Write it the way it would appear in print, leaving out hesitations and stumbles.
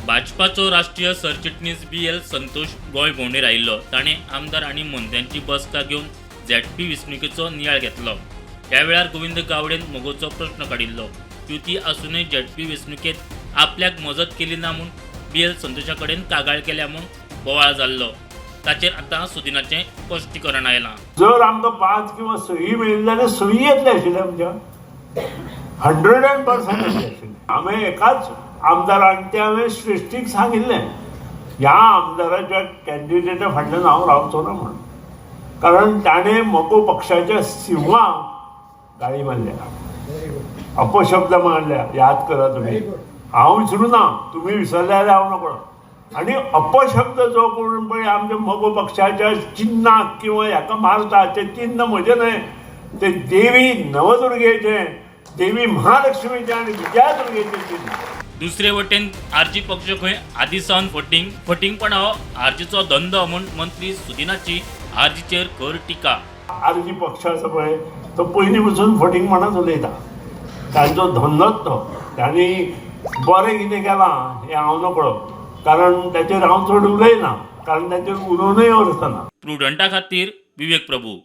भाजपाचो राष्ट्रीय सरचिटणीस बी एल संतोष गोंय भोंवडेर आयिल्लो. ताणें आमदार आनी मंत्र्यांची बसका घेवन झेडपी वेंचणुकेचो नियाळ घेतलो. ह्या वेळार गोविंद गावडेन मगोचो प्रस्न काडिल्लो. युती आसूनय झेडपी वेंचणुकेंत आपल्याक मजत केली ना म्हूण बी एल संतोषा कडेन कागाळ केल्या म्हूण बोवाळ जाल्लो. ताचेर आतां सुदिनाचें स्पश्टीकरण आयलां. जर आमकां 5 किंवा 6 मेळिल्ले जाल्यार 6 येतले आशिल्ले आमच्या, 100% येतले आशिल्ले. हांवें एकाच आमदारान तें हांवें श्रेश्ठीक सांगिल्लें, ह्या आमदाराच्या कॅन्डिडेटा फाटल्यान हांव रावचो ना म्हणून, कारण ताणें मगो पक्षाच्या सिंहाक गाळी मारल्या, अपशब्द मारल्या. याद करा तुमी, हांव विसरूं ना, तुमी विसरले जाल्यार हांव नकळो. आनी अपशब्द जो कोण पळय आमच्या मगो पक्षाच्या चिन्नाक किंवा ह्याका मारता, तें चिन्न म्हजें न्हय, तें देवी नवदुर्गेचें, देवी महालक्ष्मीचें आनी विजयादुर्गेचें चिन्न. दुसरे वटेन आरजी पक्ष खंय आदी सावन फटींग, फटींगपणा हो आरजीचो धंदो म्हूण मंत्री सुदिनाची आरजीचेर खर टिका. आरजी पक्ष आसा पळय, तो पयलीं पसून फटींगपणाच उलयता, तांचो धंदोच तो. आनी बरें कितें केलां हें हांव नकळो, कारण ताचेर हांव चड उलयना, कारण ताचेर उलोवनूय अर्थ ना. प्रुडंटा खातीर विवेक प्रभू.